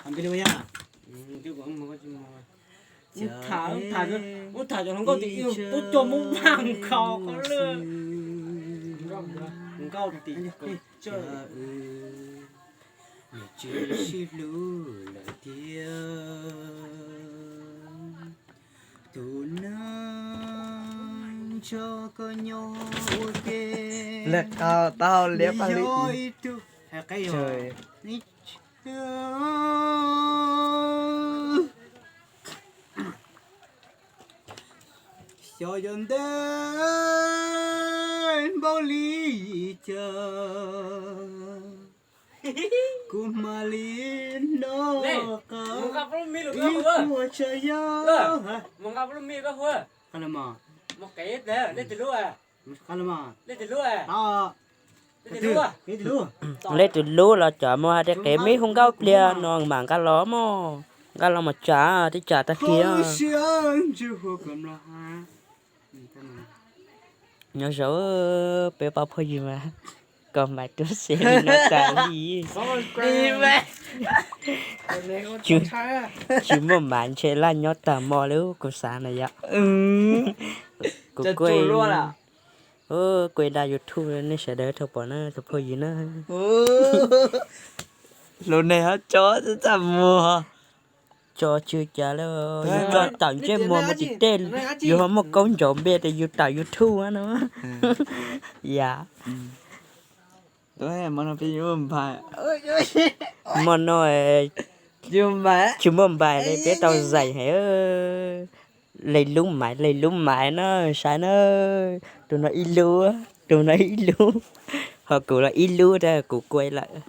Ua tham, ua tham cov hluas nkauj tias twb coj muab vaj nkhaus qhov lwj. Nkauj tim, nws tsis sib hlub lawm tiag. Tus neeg nrog koj nyob ua ke, lawv tau liab paj li ib tug. Xyov yog ntev npaum li cas, kuv mam li hnov qab ib puas tsav yam. Leej twg hlub los cov muaj hais tias qev me hu nkauj pliag no mam nqa los mog, nqa los mas tsa, twb tsa tag kis. Nyob zoo peb pab phooj ywg mas, kom maiv tub se li no tas li. Tsis muaj maiv ntshe laj nyob tag hmo li kuv xav na yom. Kuv kuj, kuj dag YouTube nej sawv daws tau pom na tus phooj ywg na. Lus nej ho tso txaj muag. Tso tsw cas li, yus tso tawm ntsej muag mus tim tej, yus ho muaj kaub ncaus npe tias yus tawm YouTube no. Yam hmo no tsis muaj npais li peb tau zais heev. Leej lub maiv, leej lub maiv na, saib na. Tus no ib lub, tus no ib lub, ho kuv los ib lub, kuv kuj lawm.